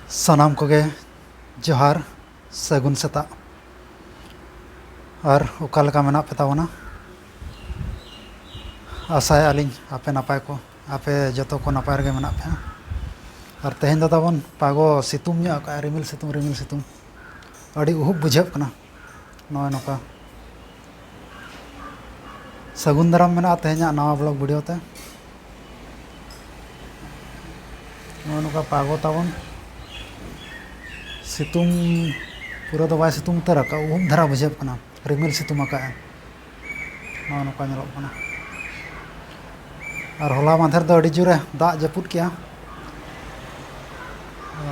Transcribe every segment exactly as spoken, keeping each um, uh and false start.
ᱥᱟᱱᱟᱢ ᱠᱚᱜᱮ ᱡᱚᱦᱟᱨ, ᱥᱟᱹᱜᱩᱱ ᱥᱮᱛᱟᱜ᱾ ᱟᱨ ᱚᱠᱟ ᱞᱮᱠᱟ ᱢᱮᱱᱟᱜ ᱯᱮ ᱛᱟᱵᱚᱱᱟ? ᱟᱥᱟᱭᱮᱫᱼᱟ ᱞᱤᱧ ᱟᱯᱮ ᱱᱟᱯᱟᱭ ᱠᱚ, ᱟᱯᱮ ᱡᱚᱛᱚ ᱠᱚ ᱱᱟᱯᱟᱭ ᱨᱮᱜᱮ ᱢᱮᱱᱟᱜ ᱯᱮᱭᱟ᱾ ᱟᱨ ᱛᱮᱦᱮᱧ ᱫᱚ ᱛᱟᱵᱚᱱ ᱯᱟᱜᱚ ᱥᱤᱛᱩᱝ ᱧᱚᱜ ᱟᱠᱟᱫᱼᱟ, ᱨᱤᱢᱤᱞ ᱥᱤᱛᱩᱝ, ᱨᱤᱢᱤᱞ ᱥᱤᱛᱩᱝ, ᱟᱹᱰᱤ ᱩᱦᱩᱵ ᱵᱩᱡᱷᱟᱹᱜ ᱠᱟᱱᱟ᱾ ᱱᱚᱜᱼᱚᱭ ᱱᱚᱝᱠᱟ ᱥᱟᱹᱜᱩᱱ ᱫᱟᱨᱟᱢ ᱢᱮᱱᱟᱜᱼᱟ ᱛᱮᱦᱮᱧᱟᱜ ᱱᱟᱣᱟ vlog video ᱛᱮ᱾ ᱱᱚᱜᱼᱚᱭ ᱱᱚᱝᱠᱟ ᱯᱟᱜᱚ ᱛᱟᱵᱚᱱ, ᱥᱤᱛᱩᱝ ᱯᱩᱨᱟᱹ ᱫᱚ ᱵᱟᱭ ᱥᱤᱛᱩᱝ ᱩᱛᱟᱹᱨ ᱟᱠᱟᱫᱼᱟ, ᱩᱦᱩᱵ ᱫᱷᱟᱨᱟ ᱵᱩᱡᱷᱟᱹᱜ ᱠᱟᱱᱟ, ᱨᱤᱢᱤᱞ ᱥᱤᱛᱩᱝ ᱟᱠᱟᱫᱼᱟᱭ᱾ ᱱᱚᱜᱼᱚ ᱱᱚᱝᱠᱟ ᱧᱮᱞᱚᱜ ᱠᱟᱱᱟ᱾ ᱟᱨ ᱦᱚᱞᱟ ᱢᱟᱫᱷᱮᱨ ᱫᱚ ᱟᱹᱰᱤ ᱡᱳᱨᱮ ᱫᱟᱜ ᱡᱟᱹᱯᱩᱫ ᱠᱮᱜᱼᱟ᱾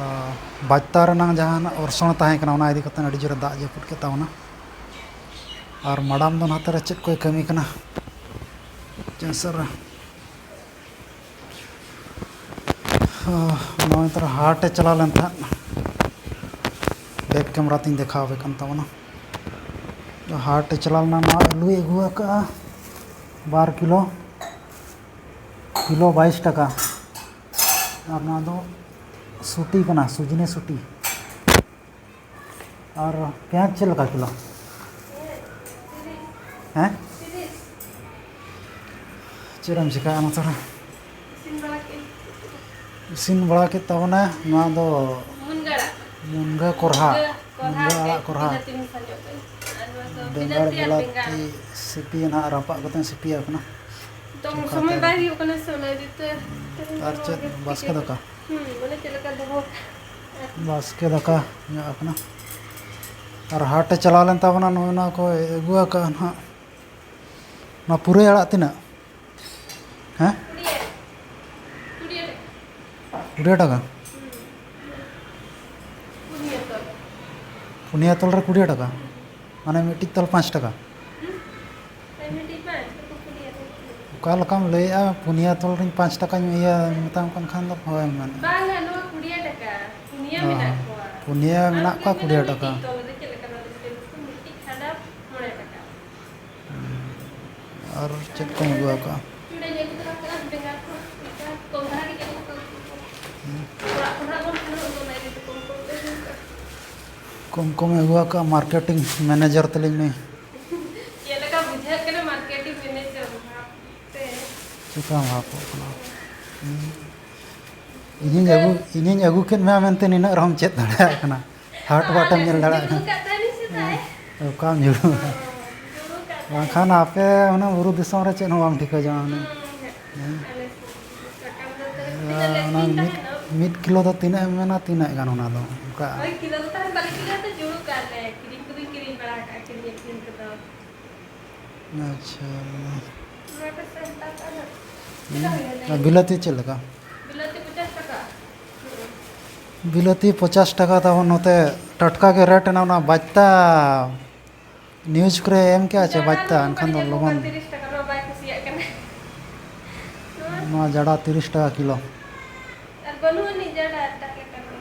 ᱟᱨ ᱵᱟᱡᱽᱛᱟ ᱨᱮᱱᱟᱜ ᱡᱟᱦᱟᱱᱟᱜ ᱚᱨᱥᱚᱝ ᱛᱟᱦᱮᱸ ᱠᱟᱱᱟ, ᱚᱱᱟ ᱤᱫᱤ ᱠᱟᱛᱮ ᱟᱹᱰᱤ ᱡᱳᱨᱮ ᱫᱟᱜ ᱡᱟᱹᱯᱩᱫ ᱠᱮᱫ ᱛᱟᱵᱚᱱᱟ᱾ ᱟᱨ ᱢᱟᱰᱟᱢ ᱫᱚ ᱱᱟᱛᱮ ᱨᱮ ᱪᱮᱫ ᱠᱚᱭ ᱠᱟᱹᱢᱤ ᱠᱟᱱᱟ? ᱪᱮᱫ ᱥᱮᱫ ᱨᱮ? ᱱᱚᱜᱼᱚᱭ ᱛᱚᱨᱟ ᱦᱟᱴ ᱮ ᱪᱟᱞᱟᱣ ᱞᱮᱱ ᱛᱟᱦᱮᱸᱫ, back camera ᱛᱤᱧ ᱫᱮᱠᱷᱟᱣ ᱟᱯᱮ ᱠᱟᱱ ᱛᱟᱵᱚᱱᱟ᱾ ᱦᱟᱴ ᱮ ᱪᱟᱞᱟᱣ ᱞᱮᱱᱟ, ᱱᱚᱣᱟ ᱟᱹᱞᱩᱭ ᱟᱹᱜᱩ ᱟᱠᱟᱫᱼᱟ ᱵᱟᱨ ᱠᱤᱞᱳ, ᱠᱤᱞᱳ ᱵᱟᱭᱤᱥ ᱴᱟᱠᱟ᱾ ᱟᱨ ᱱᱚᱣᱟ ᱫᱚ ᱥᱩᱴᱤ ᱠᱟᱱᱟ, ᱥᱩᱡᱽᱱᱤ ᱥᱩᱴᱤ᱾ ᱟᱨ ᱯᱮᱸᱭᱟᱡᱽ ᱪᱮᱫ ᱞᱮᱠᱟ ᱠᱤᱞᱳ? ᱦᱮᱸ? ᱪᱮᱫ ᱮᱢ ᱪᱤᱠᱟᱹᱭᱟ ᱢᱟᱥᱮ? ᱤᱥᱤᱱ ᱵᱟᱲᱟ ᱠᱮᱫ ᱛᱟᱵᱚᱱᱟ ᱱᱚᱣᱟ ᱫᱚ ᱢᱩᱱᱜᱟᱹ ᱟᱲᱟᱜ᱾ ᱢᱩᱱᱜᱟᱹ ᱠᱚᱨᱦᱟ᱾ ᱢᱩᱱᱜᱟᱹ ᱠᱚᱨᱦᱟ ᱢᱩᱱᱜᱟᱹ ᱟᱲᱟᱜ ᱠᱚᱨᱦᱟ᱾ ᱵᱤᱞᱟᱹᱛᱤ ᱢᱮᱥᱟ ᱧᱚᱜ ᱠᱟᱱᱟ᱾ ᱟᱨ ᱱᱚᱣᱟ ᱫᱚ ᱵᱮᱸᱜᱟᱲ ᱵᱤᱞᱟᱹᱛᱤ ᱟᱨ ᱵᱮᱸᱜᱟᱲ᱾ ᱵᱮᱞᱟᱛᱤ ᱥᱤᱯᱤ ᱱᱟᱦᱟᱜ ᱨᱟᱯᱟᱜ ᱠᱟᱛᱮ ᱥᱤᱯᱤᱭᱟ ᱠᱟᱱᱟ᱾ ᱱᱤᱛᱚᱝ ᱪᱚᱠᱷᱟ ᱥᱚᱢᱚᱭ ᱛᱮ ᱵᱟᱭ ᱦᱩᱭᱩᱜ ᱠᱟᱱᱟ ᱥᱮ, ᱚᱱᱟ ᱤᱫᱤ ᱛᱮ ᱛᱮᱦᱮᱧ ᱟᱨ ᱫᱚ ᱪᱮᱫ ᱜᱮ ᱵᱟᱥᱠᱮ ᱛᱤᱠᱤ ᱫᱟᱠᱟ? ᱦᱩᱸ, ᱢᱟᱱᱮ ᱪᱮᱫ ᱞᱮᱠᱟ ᱫᱚᱦᱚ ᱠᱟᱜᱼᱟ᱾ ᱵᱟᱥᱠᱮ ᱫᱟᱠᱟ ᱧᱚᱜ ᱟᱠᱟᱱᱟ᱾ ᱟᱨ ᱦᱟᱴ ᱮ ᱪᱟᱞᱟᱣ ᱞᱮᱱ ᱛᱟᱵᱚᱱᱟ, ᱱᱚᱜᱼᱚᱭ ᱱᱚᱣᱟ ᱠᱚ ᱟᱹᱜᱩ ᱟᱠᱟᱫᱼᱟ ᱱᱟᱦᱟᱜ᱾ ᱱᱚᱣᱟ ᱯᱩᱨᱟᱹᱭ ᱟᱲᱟᱜ ᱛᱤᱱᱟᱹᱜ? ᱦᱮᱸ? ᱠᱩᱲᱤᱭᱟᱹ ᱴᱟᱠᱟ᱾ ᱯᱩᱱᱭᱟᱹ ᱛᱚᱞ᱾ ᱯᱩᱱᱭᱟᱹ ᱛᱚᱞ ᱨᱮ ᱠᱩᱲᱤᱭᱟᱹ ᱴᱟᱠᱟ? ᱢᱟᱱᱮ ᱢᱤᱫᱴᱤᱡ ᱛᱚᱞ ᱯᱟᱸᱪ ᱴᱟᱠᱟ? ᱦᱩᱸ᱾ ᱢᱤᱫᱴᱤᱡ ᱯᱟᱸᱪ ᱴᱟᱠᱟ, ᱯᱩᱱᱭᱟᱹ ᱛᱚᱞ᱾ ᱚᱠᱟ ᱞᱮᱠᱟᱢ ᱞᱟᱹᱭᱮᱜᱼᱟ, ᱯᱩᱱᱭᱟᱹ ᱛᱚᱞ ᱨᱤᱧ ᱯᱟᱸᱪ ᱴᱟᱠᱟᱧ ᱤᱭᱟᱹ ᱢᱮᱛᱟᱢ ᱠᱟᱱ ᱠᱷᱟᱱ ᱫᱚ ᱦᱳᱭ ᱢᱮᱱ᱾ ᱵᱟᱝᱟ, ᱱᱚᱣᱟ ᱠᱩᱲᱤᱭᱟᱹ ᱴᱟᱠᱟ᱾ ᱯᱩᱱᱭᱟᱹ ᱚ, ᱢᱮᱱᱟᱜ ᱠᱚᱣᱟ᱾ ᱯᱩᱱᱭᱟᱹ ᱟᱨ ᱢᱮᱱᱟᱜ ᱚᱱᱟ ᱠᱚᱣᱟ, ᱠᱩᱲᱤᱭᱟᱹ ᱢᱤᱫᱴᱤᱡ ᱴᱟᱠᱟ᱾ ᱛᱚᱞ ᱨᱮ ᱪᱮᱫ ᱞᱮᱠᱟ ᱱᱚᱣᱟ ᱫᱚ ᱢᱤᱫᱴᱤᱡ ᱠᱷᱟᱰᱟ ᱢᱚᱬᱮ ᱴᱟᱠᱟ᱾ ᱟᱨ ᱪᱮᱫ ᱠᱚᱢ ᱟᱹᱜᱩ ᱟᱠᱟᱫᱼᱟ? ᱪᱩᱲᱟᱹᱧ ᱟᱹᱜᱩ ᱛᱚᱨᱟ ᱠᱟᱜᱼᱟ, ᱵᱮᱸᱜᱟᱲ ᱠᱚ, ᱠᱚᱢ ᱫᱷᱟᱨᱟ ᱜᱮ ᱡᱚᱛᱚ ᱠᱚ ᱟᱹᱜᱩ ᱠᱚᱣᱟ᱾ ᱦᱩᱸ᱾ ᱚᱲᱟᱜ ᱠᱷᱚᱱᱟᱜ ᱵᱚᱱ ᱥᱮᱱᱚᱜ ᱫᱚ ᱚᱱᱟ ᱤᱫᱤ ᱠᱚᱢ ᱠᱚᱢᱮ ᱟᱹᱜᱩ ᱟᱠᱟᱫᱼᱟ ᱢᱟᱨᱠᱮᱴᱤᱝ ᱢᱮᱱᱮᱡᱟᱨ ᱛᱟᱹᱞᱤᱧ ᱱᱩᱭ᱾ ᱪᱮᱫ ᱞᱮᱠᱟ ᱵᱩᱡᱷᱟᱹᱜ ᱠᱟᱱᱟ ᱢᱟᱨᱠᱮᱴᱤᱝ ᱢᱮᱱᱮᱡᱟᱨ ᱵᱷᱟᱵᱽ ᱛᱮ? ᱪᱮᱠᱟ ᱵᱷᱟᱵᱚᱜ ᱠᱟᱱᱟ? ᱦᱩᱸ᱾ ᱤᱧᱤᱧ ᱟᱹᱜᱩ, ᱤᱧᱤᱧ ᱟᱹᱜᱩ ᱠᱮᱫ ᱢᱮᱭᱟ ᱢᱮᱱᱛᱮ ᱱᱤᱱᱟᱹᱜ ᱨᱮᱦᱚᱸᱢ ᱪᱮᱫ ᱫᱟᱲᱮᱭᱟᱜ ᱠᱟᱱᱟ, ᱦᱟᱴ ᱵᱟᱴᱮᱢ ᱧᱮᱞ ᱫᱟᱲᱮᱭᱟᱜ ᱠᱟᱱᱟ᱾ ᱡᱩᱲᱩ ᱠᱟᱜ ᱛᱟᱦᱮᱱᱤᱧ ᱥᱮᱫᱟᱭ᱾ ᱦᱮᱸ, ᱚᱠᱟᱢ ᱡᱩᱲᱩ? ᱡᱩᱲᱩ ᱠᱟᱜ ᱵᱟᱝᱠᱷᱟᱱ ᱛᱟᱦᱮᱱᱤᱧ᱾ ᱟᱯᱮ ᱚᱱᱟ ᱵᱩᱨᱩ ᱫᱤᱥᱚᱢ ᱨᱮ ᱪᱮᱫ ᱦᱚᱸ ᱵᱟᱢ ᱴᱷᱤᱠᱟᱹ ᱡᱚᱝᱟ ᱦᱩᱱᱟᱹᱝ᱾ ᱦᱩᱸ, ᱦᱮᱸ᱾ ᱦᱮᱸ? ᱟᱞᱮ ᱥᱮᱫ ᱫᱚ ᱥᱟᱠᱟᱢ ᱫᱚ ᱛᱟᱦᱮᱱ ᱚᱱᱟ ᱛᱤᱱᱟᱹᱜ ᱢᱤᱫ, ᱜᱟᱱᱚᱜ? ᱢᱤᱫ ᱠᱤᱞᱳ ᱫᱚ ᱛᱤᱱᱟᱹᱜ ᱮᱢ ᱢᱮᱱᱟ, ᱛᱤᱱᱟᱹᱜ ᱜᱟᱱ ᱚᱱᱟ ᱫᱚ? ᱚᱱᱠᱟ ᱦᱳᱭ, ᱠᱤᱞᱳ ᱫᱚ ᱛᱟᱦᱮᱱ ᱵᱟᱞᱮ ᱠᱤᱞᱳ ᱫᱚ ᱡᱩᱲᱩ ᱠᱟᱜ ᱞᱮ᱾ ᱠᱤᱨᱤᱧ ᱠᱚᱫᱚᱧ ᱠᱤᱨᱤᱧ ᱵᱟᱲᱟ ᱟᱠᱟᱫᱼᱟ, ᱠᱤᱨᱤᱧ ᱟᱹᱠᱷᱨᱤᱧ ᱠᱚᱫᱚ᱾ ᱟᱪᱪᱷᱟ᱾ ᱱᱚᱣᱟ ᱯᱮᱥᱮ ᱦᱟᱛᱟᱣ ᱠᱟᱜᱼᱟ ᱱᱟᱜ? ᱦᱩᱸ᱾ ᱛᱤᱱᱟᱹᱜ ᱦᱩᱭᱱᱟ? ᱟᱨ ᱵᱤᱞᱟᱹᱛᱤ ᱪᱮᱫ ᱞᱮᱠᱟ? ᱵᱤᱞᱟᱹᱛᱤ ᱯᱚᱪᱟᱥ ᱴᱟᱠᱟ᱾ ᱵᱤᱞᱟᱹᱛᱤ ᱯᱚᱪᱟᱥ ᱴᱟᱠᱟ ᱛᱟᱵᱚᱱ ᱱᱚᱛᱮ ᱴᱟᱴᱠᱟ ᱜᱮ ᱨᱮᱴ ᱮᱱᱟ ᱚᱱᱟ ᱵᱟᱡᱽᱛᱟ᱾ ᱱᱤᱭᱩᱡᱽ ᱠᱚᱨᱮ ᱮᱢ ᱠᱮᱜᱼᱟ ᱪᱮ ᱡᱟᱲᱟ ᱵᱟᱡᱽᱛᱟ? ᱨᱮᱦᱚᱸ ᱮᱱᱠᱷᱟᱱ ᱫᱚ ᱠᱟᱹᱴᱤᱡ ᱟᱹᱜᱩ ᱞᱚᱜᱚᱱ᱾ ᱠᱟᱜ ᱛᱤᱨᱤᱥ ᱴᱟᱠᱟ, ᱱᱚᱣᱟ ᱵᱟᱭ ᱠᱩᱥᱤᱭᱟᱜ ᱠᱟᱱᱟ᱾ ᱱᱚᱣᱟ ᱡᱟᱲᱟ ᱛᱤᱨᱤᱥ ᱴᱟᱠᱟ ᱠᱤᱞᱳ᱾ ᱟᱨ ᱵᱟᱹᱱᱩᱜ ᱟᱹᱱᱤᱡ ᱡᱟᱲᱟ ᱮᱴᱟᱜ ᱞᱮᱠᱟᱱᱟᱜ᱾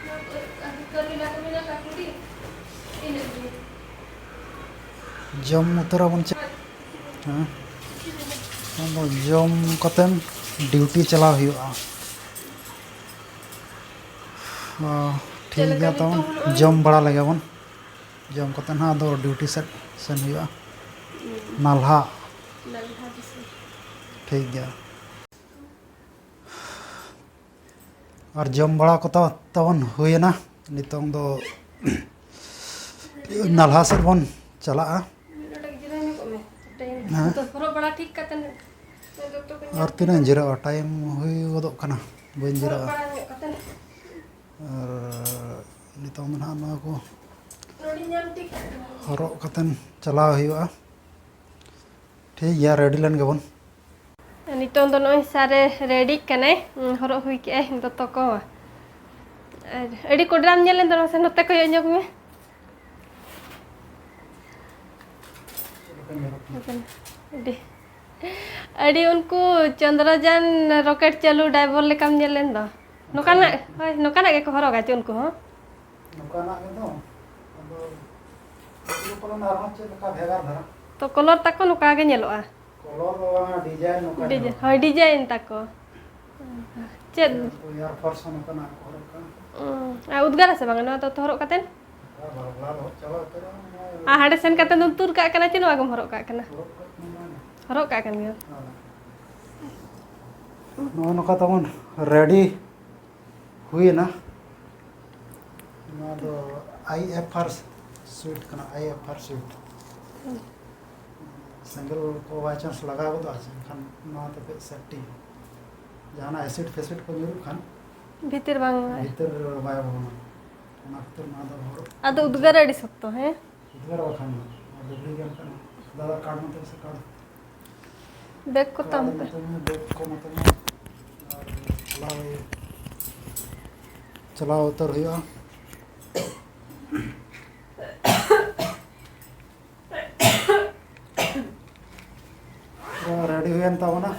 ᱱᱚᱣᱟ ᱠᱚ ᱟᱹᱜᱩ ᱠᱟᱹᱨᱤᱞᱟ ᱠᱚ ᱢᱮᱱᱟᱜ ᱠᱟᱜ ᱠᱩᱲᱤ᱾ ᱤᱱᱟᱹᱜ ᱜᱮ᱾ ᱡᱚᱢ ᱩᱛᱟᱹᱨᱟᱵᱚᱱ ᱪᱮᱫ? ᱦᱮᱸ᱾ ᱟᱫᱚ ᱡᱚᱢ ᱠᱟᱛᱮᱱ ᱰᱤᱭᱩᱴᱤ ᱪᱟᱞᱟᱣ ᱦᱩᱭᱩᱜᱼᱟ᱾ ᱚ, ᱴᱷᱤᱠ ᱪᱮᱫ ᱞᱮᱠᱟ ᱜᱮᱭᱟ, ᱛᱟᱵᱚᱱ ᱱᱤᱛᱚᱜ ᱦᱩᱭᱩᱜᱼᱟ? ᱡᱚᱢ ᱵᱟᱲᱟ ᱞᱮᱜᱮ ᱵᱚᱱ᱾ ᱡᱚᱢ ᱠᱟᱛᱮ ᱱᱟᱦᱟᱜ ᱟᱫᱚ ᱰᱤᱭᱩᱴᱤ ᱥᱮᱫ ᱥᱮᱱ ᱦᱩᱭᱩᱜᱼᱟ᱾ ᱦᱩᱸ᱾ ᱱᱟᱞᱦᱟ᱾ ᱱᱟᱞᱦᱟ ᱫᱤᱥᱚᱢ᱾ ᱴᱷᱤᱠ ᱜᱮᱭᱟ᱾ ᱟᱨ ᱡᱚᱢ ᱵᱟᱲᱟ ᱠᱚ ᱛᱟ-, ᱛᱟᱵᱚᱱ ᱦᱩᱭᱮᱱᱟ᱾ ᱱᱤᱛᱚᱝ ᱫᱚ ᱱᱟᱞᱦᱟ ᱥᱮᱫ ᱵᱚᱱ ᱪᱟᱞᱟᱜᱼᱟ᱾ ᱢᱤᱫ ᱰᱚᱸᱰᱮᱠ ᱡᱤᱨᱟᱹᱣ ᱧᱚᱜᱚᱜ ᱢᱮ᱾ ᱦᱮᱸ? ᱱᱤᱛᱚᱜ ᱦᱚᱨᱚᱜ ᱵᱟᱲᱟ ᱴᱷᱤᱠ ᱠᱟᱛᱮ ᱱᱟᱜ ᱫᱚᱛᱚ ᱠᱚ ᱧᱮᱞ ᱟᱨ ᱛᱤᱱᱟᱹᱜ ᱤᱧ ᱡᱤᱨᱟᱹᱜᱼᱟ? ᱴᱟᱭᱤᱢ ᱦᱩᱭ ᱜᱚᱫᱚᱜ ᱠᱟᱱᱟ, ᱵᱟᱹᱧ ᱦᱚᱨᱚᱜ ᱡᱤᱨᱟᱹᱜᱼᱟ᱾ ᱵᱟᱲᱟ ᱧᱚᱜ ᱠᱟᱛᱮ᱾ ᱟᱨ ᱱᱤᱛᱚᱝ ᱫᱚ ᱱᱟᱦᱟᱜ ᱱᱚᱣᱟ ᱠᱚ ᱱᱚᱰᱮ ᱧᱮᱞ ᱴᱷᱤᱠ ᱠᱟᱜ ᱠᱟᱱᱟ᱾ ᱦᱚᱨᱚᱜ ᱠᱟᱛᱮᱱ ᱪᱟᱞᱟᱣ ᱦᱩᱭᱩᱜᱼᱟ᱾ ᱴᱷᱤᱠ ᱜᱮᱭᱟ, ᱨᱮᱰᱤ ᱞᱮᱱ ᱜᱮᱵᱚᱱ᱾ ᱱᱤᱛᱚᱝ ᱫᱚ ᱱᱚᱜᱼᱚᱭ ᱥᱟᱨᱮ ᱨᱮᱰᱤᱜ ᱠᱟᱱᱟᱭ, ᱦᱚᱨᱚᱜ ᱦᱩᱭ ᱠᱮᱜᱼᱟᱭ ᱫᱚᱛᱚ ᱠᱚ᱾ ᱟᱨ ᱟᱹᱰᱤ ᱠᱚᱰᱨᱟᱢ ᱧᱮᱞ ᱞᱮᱱ ᱫᱚ, ᱱᱟᱥᱮ ᱱᱚᱛᱮ ᱠᱚᱭᱚᱜ ᱧᱚᱜ ᱢᱮ᱾ ᱟᱹᱰᱤ, ᱟᱹᱰᱤ ᱩᱱᱠᱩ ᱪᱚᱱᱫᱨᱚᱡᱟᱱ ᱨᱚᱠᱮᱴ ᱪᱟᱹᱞᱩ ᱰᱟᱭᱵᱚᱨ ᱞᱮᱠᱟᱢ ᱧᱮᱞ ᱞᱮᱱ ᱫᱚ᱾ ᱱᱚᱝᱠᱟᱱᱟᱜ, ᱦᱳᱭ, ᱱᱚᱝᱠᱟᱱᱟᱜ ᱜᱮᱠᱚ ᱦᱚᱨᱚᱜᱟ ᱪᱮ ᱩᱱᱠᱩ ᱦᱚᱸ? ᱱᱚᱝᱠᱟᱱᱟᱜ ᱜᱮ ᱫᱚ᱾ ᱟᱫᱚ ᱩᱱᱠᱩ ᱯᱟᱞᱮᱱ ᱟᱨᱦᱚᱸ ᱪᱮᱫ ᱞᱮᱠᱟ ᱵᱷᱮᱜᱟᱨ ᱫᱷᱟᱨᱟ? ᱛᱚ, ᱠᱚᱞᱚᱨ ᱛᱟᱠᱚ ᱱᱚᱝᱠᱟ ᱜᱮ ᱧᱮᱞᱚᱜᱼᱟ᱾ ᱠᱚᱞᱚᱨ ᱫᱚ ᱵᱟᱝᱟ, ᱰᱤᱡᱟᱭᱤᱱ ᱱᱚᱝᱠᱟ ᱰᱤᱡᱟᱭ-, ᱧᱮᱞᱚᱜᱼᱟ᱾ ᱦᱳᱭ, ᱰᱤᱡᱟᱭᱤᱱ ᱛᱟᱠᱚ᱾ ᱪᱮᱫ? ᱮᱭᱟᱨ ᱯᱷᱳᱨᱥ ᱦᱚᱸ ᱱᱚᱝᱠᱟᱱᱟᱜ ᱠᱚ ᱦᱚᱨᱚᱜ ᱠᱟᱜᱼᱟ᱾ ᱩᱸ, ᱟᱨ ᱩᱫᱽᱜᱟᱹᱨᱟ ᱥᱮ ᱵᱟᱝ ᱱᱚᱣᱟ ᱫᱚ ᱦᱚᱨᱚᱜ ᱠᱟᱛᱮᱫ? ᱵᱟᱵᱞᱟ ᱞᱚᱦᱚᱫ ᱪᱟᱵᱟ ᱩᱛᱟᱹᱨᱚᱜᱼᱟ, ᱱᱚᱣᱟ ᱟᱨ ᱦᱟᱸᱰᱮ ᱥᱮᱱ ᱠᱟᱛᱮ ᱫᱚᱢ ᱛᱩᱨ ᱠᱟᱜ ᱠᱟᱱᱟ, ᱪᱮᱫ ᱦᱚᱸ ᱵᱟᱢ ᱦᱚᱨᱚᱜ ᱠᱟᱜ ᱠᱟᱱᱟ? ᱦᱚᱨᱚᱜ ᱠᱟᱜ ᱠᱟᱱ ᱜᱮᱭᱟ᱾ ᱦᱳᱭ᱾ ᱱᱚᱜᱼᱚ ᱱᱚᱝᱠᱟ ᱛᱟᱵᱚᱱ ᱨᱮᱰᱤ ᱦᱩᱭᱮᱱᱟ᱾ ᱱᱚᱣᱟ ᱫᱚ ᱟᱭ ᱮᱯᱷ ᱟᱨ ᱥᱩᱴ ᱠᱟᱱᱟ, ᱟᱭ ᱮᱯᱷ ᱟᱨ ᱥᱩᱴ᱾ ᱥᱮᱸᱜᱮᱞ ᱠᱚ by chance ᱞᱟᱜᱟᱣ ᱜᱚᱫᱚᱜᱼᱟ ᱥᱮ, ᱮᱱᱠᱷᱟᱱ ᱱᱚᱣᱟ ᱛᱮᱯᱮ ᱥᱮᱯᱴᱤ, ᱡᱟᱦᱟᱱᱟᱜ ᱮᱥᱤᱰ ᱯᱷᱮᱥᱤᱰ ᱠᱚ ᱧᱩᱨᱩᱜ ᱠᱷᱟᱱ ᱵᱷᱤᱛᱤᱨ ᱵᱟᱝ ᱵᱷᱤᱛᱤᱨ ᱵᱟᱭ ᱵᱚᱞᱚᱱᱟ᱾ ᱚᱱᱟ ᱠᱷᱟᱹᱛᱤᱨ ᱱᱚᱣᱟ ᱫᱚ ᱦᱚᱨᱚᱜ ᱟᱫᱚ ᱩᱫᱽᱜᱟᱹᱨ ᱟᱹᱰᱤ ᱥᱚᱠᱛᱚ, ᱦᱮᱸ? ᱩᱫᱽᱜᱟᱹᱨ ᱵᱟᱠᱷᱟᱱ ᱫᱚ᱾ ᱟᱨ ᱰᱩᱵᱽᱞᱤ ᱜᱮ ᱚᱱᱠᱟᱱ ᱫᱟᱫᱟ ᱠᱟᱨᱰ ᱢᱚᱛᱚ ᱥᱮ ᱠᱟᱨᱰ? ᱵᱮᱜᱽ ᱠᱚ ᱛᱟᱢ ᱠᱟᱨᱰ ᱯᱮ᱾ ᱢᱚᱛᱚ ᱢᱮ, ᱵᱮᱜᱽ ᱠᱚ ᱢᱚᱛᱚ ᱢᱮ᱾ ᱟᱨ ᱪᱟᱞᱟᱣ ᱦᱩᱭᱩᱜ, ᱪᱟᱞᱟᱣ ᱩᱛᱟᱹᱨ ᱦᱩᱭᱩᱜᱼᱟ᱾ ᱯᱩᱨᱟᱹ ᱨᱮᱰᱤ ᱦᱩᱭᱮᱱ ᱛᱟᱵᱚᱱᱟ᱾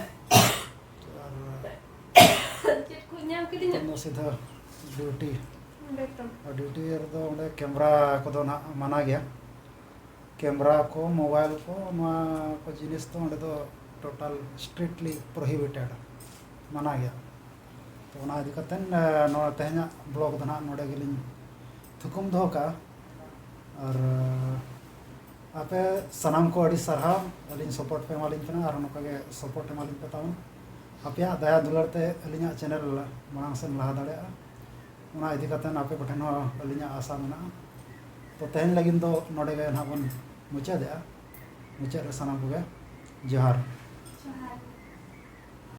ᱟᱨ ᱪᱮᱫ ᱠᱚ ᱧᱟᱢ ᱠᱤᱫᱤᱧᱟ? ᱱᱤᱛᱚᱝ ᱫᱚ ᱥᱤᱫᱷᱟᱹ ᱰᱤᱭᱩᱴᱤ᱾ ᱵᱮᱛᱚᱱ᱾ ᱟᱨ ᱰᱤᱭᱩᱴᱤ ᱨᱮᱫᱚ ᱚᱸᱰᱮ ᱠᱮᱢᱨᱟ ᱠᱚᱫᱚ ᱱᱟᱜ ᱢᱟᱱᱟ ᱜᱮᱭᱟ᱾ ᱠᱮᱢᱨᱟ ᱠᱚ, ᱢᱳᱵᱟᱭᱤᱞ ᱠᱚ, ᱱᱚᱣᱟ ᱠᱚ ᱡᱤᱱᱤᱥ ᱫᱚ ᱚᱸᱰᱮ ᱫᱚ ᱴᱳᱴᱟᱞ ᱥᱴᱨᱤᱠᱴᱞᱤ ᱯᱨᱳᱦᱤᱵᱤᱴᱮᱰ, ᱢᱟᱱᱟ ᱜᱮᱭᱟ᱾ ᱛᱚ ᱚᱱᱟ ᱤᱫᱤ ᱠᱟᱛᱮᱫ, ᱮ, ᱱᱚᱣᱟ ᱛᱮᱦᱮᱧᱟᱜ ᱵᱞᱚᱜ ᱫᱚ ᱱᱟᱜ ᱱᱚᱰᱮ ᱜᱮᱞᱤᱧ ᱛᱷᱩᱠᱩᱢ ᱫᱚᱦᱚ ᱠᱟᱜᱼᱟ᱾ ᱟᱨ, ᱮ, ᱟᱯᱮ ᱥᱟᱱᱟᱢ ᱠᱚ ᱟᱹᱰᱤ ᱥᱟᱨᱦᱟᱣ, ᱟᱹᱞᱤᱧ ᱥᱟᱯᱳᱨᱴ ᱯᱮ ᱮᱢᱟᱞᱤᱧ ᱠᱟᱱᱟ, ᱟᱨ ᱱᱚᱝᱠᱟ ᱜᱮ ᱥᱟᱯᱳᱨᱴ ᱮᱢᱟᱞᱤᱧ ᱯᱮ ᱛᱟᱵᱚᱱ᱾ ᱟᱯᱮᱭᱟᱜ ᱫᱟᱭᱟ ᱫᱩᱞᱟᱹᱲ ᱛᱮ ᱟᱹᱞᱤᱧᱟᱜ ᱪᱮᱱᱮᱞ ᱢᱟᱲᱟᱝ ᱥᱮᱫ ᱞᱟᱦᱟ ᱫᱟᱲᱮᱭᱟᱜᱼᱟ᱾ ᱚᱱᱟ ᱤᱫᱤ ᱠᱟᱛᱮᱫ ᱟᱯᱮ ᱠᱚᱴᱷᱮᱱ ᱦᱚᱸ ᱟᱹᱞᱤᱧᱟᱜ ᱟᱥᱟ ᱢᱮᱱᱟᱜᱼᱟ᱾ ᱛᱚ ᱛᱮᱦᱮᱧ ᱞᱟᱹᱜᱤᱫ ᱫᱚ ᱱᱚᱰᱮ ᱜᱮ ᱱᱟᱦᱟᱜ ᱵᱚᱱ ᱢᱩᱪᱟᱹᱫᱮᱜᱼᱟ᱾ ᱢᱩᱪᱟᱹᱫ ᱨᱮ ᱥᱟᱱᱟᱢ ᱠᱚᱜᱮ ᱡᱚᱦᱟᱨ᱾ ᱡᱚᱦᱟᱨ᱾